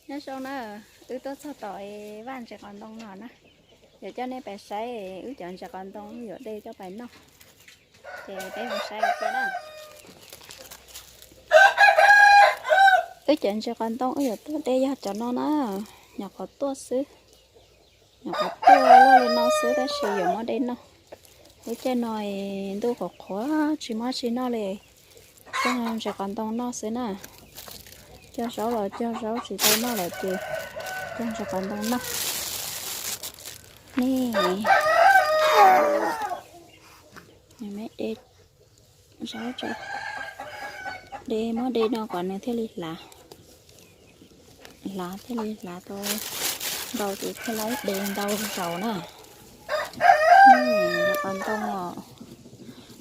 Nyob zoo na, wb tuaj txog tom vaj ntses qos ntoo no na, yuav coj nej pais saib wb cov ntses qos ntoo wb yuav de coj pais noj. Ces peb mus saib ua ke na. Wb cov ntses qos ntoo wb yuav tuaj de yog cov no na, nyuam qhuav tuaj xwb. Nyuam qhuav tuaj luaj li no xwb tab sis yuav muab de noj. Lub caij no ntuj qhuav qhuav tsis muaj tsis noj li, cog ntses qos ntoo noj xwb na. Cog zaub los cog zaub, tsis tau noj lawm ces cog ntses qos ntoo noj. Nej, de zaub tso, de muab de no kom nws thiaj li hlav, hlav thiaj li hlav tau ntau ces thiaj li de ntau zaus na. Ntses qos ntoo os,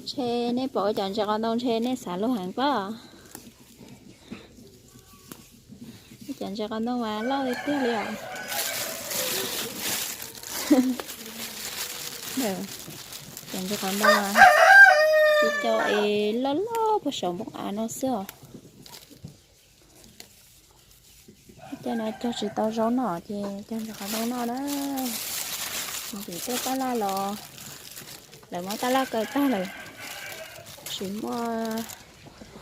ntshe nej pom cov ntses qos ntoo ntshe nej xav luag heev pob. Cov ntses qos ntoo mas loj tiag tiag li os. Cov ntses qos ntoo mas tib co es loj loj puag saum npoo av no xwb os. Caij no cog tsis tau zaub noj ces cog ntses qos ntoo noj na. Ces tuaj tab laj los lawv muab tab laj kaw tag lawm, tsis muaj,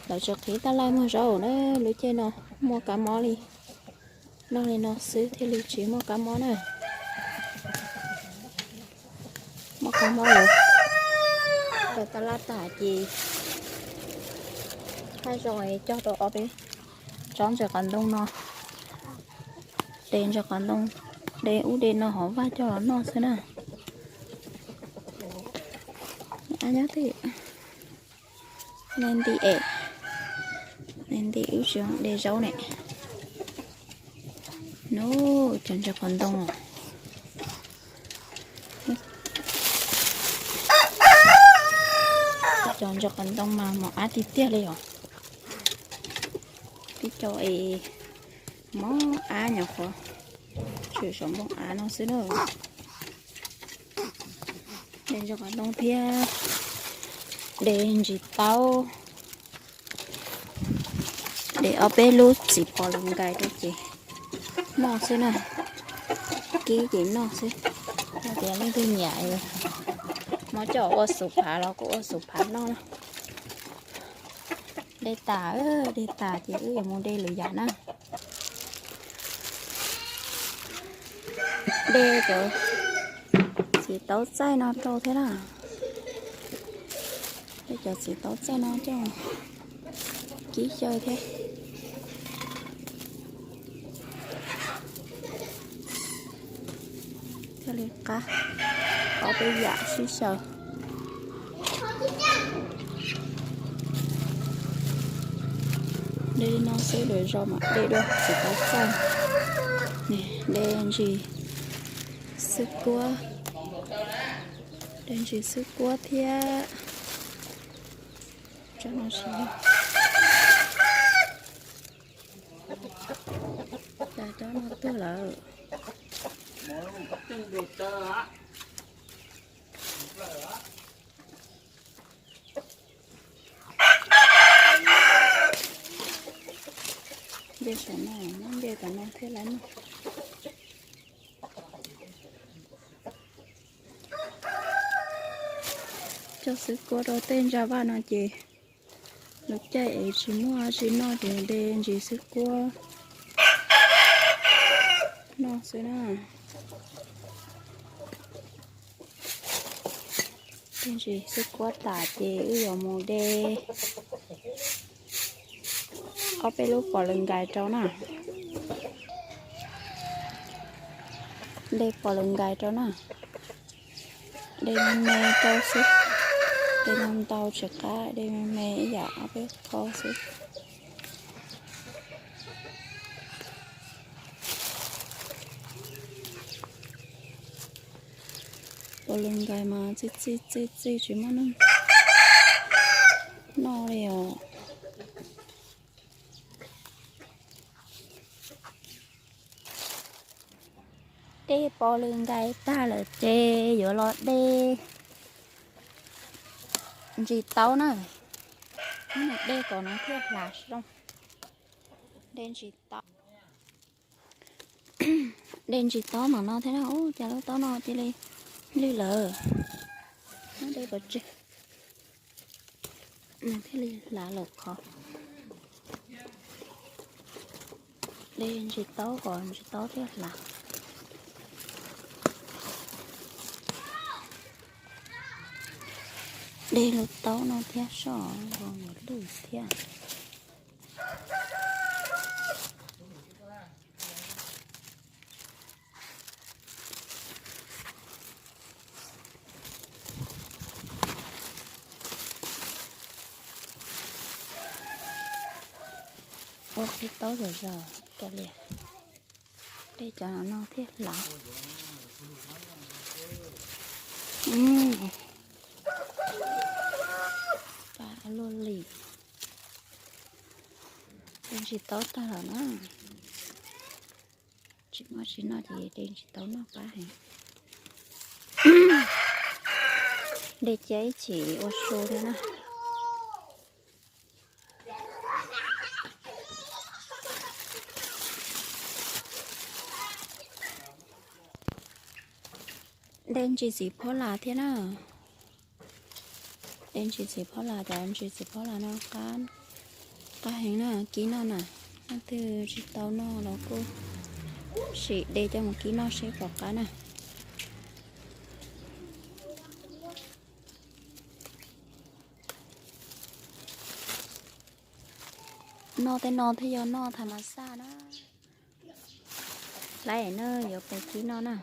lawv tsis qhib tab laj muag zaub na. Lub caij no muaj kab mob li no li no xwb thiaj li tsis muaj kab mob na. Muaj kab mob lawv kaw tab laj tag ces haj zoo cog tau ob peb tsob ntses qos ntoo no, de ntses qos ntoo, de ub de no hov vaj coj los noj xwb na. Nyob twj ywm, nej nti es, nej nti wb tsis de zaub ne. Nub, cov ntses qos ntoo, cov ntses qos ntoo mas mos ab tiag tiag li os. Tib co es mos ab nyuam qhuav tshwm saum npoo av no xwb na. De ntses qos ntoo thiab de ntsis taub, de ob peb lub txiv pos lwm nkais rau ces noj xwb na. Kib ces noj xwb. Yog tias leej twg nyiam, muab coj ua xus phav los kuj ua xus phav noj na. De tas, de tas ces wb yuav mus de lwm yam na. De cov txiv taub txaij no rau thiab na. De cov txiv taub txaij no coj kib xyaw thiab. Thiaj li qab ob peb yam sib xyaw. De li no xwb lwm zaus mam de dua txiv taub txaij. De ntsis xwb kuab, de ntsis xwb kuab thiab. Tsob no tsis yog, cas tsob no tuag lawm. Nce saum no, muab nce tom no thiab lawm no. Cog xwb kuab rau tej ntsa vaj no ces lub caij es tsis muaj tsis noj ces de ntsis xwb kuab noj xwb na. De ntsis xwb kuab tas ces wb yuav mus de ob peb lub pos lwm nkais rau na. De pos lwm nkais rau na. De me me rau xwb. De ntau ntau tsis qab, de me me ib yam ob peb qho xwb. Pos lwm nkais mas txij txij txij txij tsis muaj neeg noj li os. De pos lwm nkais tag lawm ces yuav los de ntsis taub na. De kom nws thiaj hlav zoo. De ntsis taub. De ntsis taub mam no thiab na. Ub, cas lub taub no cia li lwj lawm. Dej pov tseg, nws thiaj li hlav lawm qhov. De ntsis taub kom ntsis taub thiaj hlav. De lub taub no thiab soj, zoo yuav lwj thiab. Ua qhib taub zom zaws kiag li, de cov no no thiaj hlav. Pab luaj li, de ntsis taub tag lawm na. Tsis muaj tsis noj ces de ntsis taub noj pab heev. De cia ib chim ua su thiab na. De ntsis txiv phob las thiab na. De ntsis txiv phob las, cov ntsis txiv phob las no qab, qab heev na, kib noj na. Leej twg tsis tau noj los kuj sim de coj mus kib noj seb puas qab na. Noj tej no thiaj yog noj tha mas xaj na. Laib na, yuav pais kib noj na.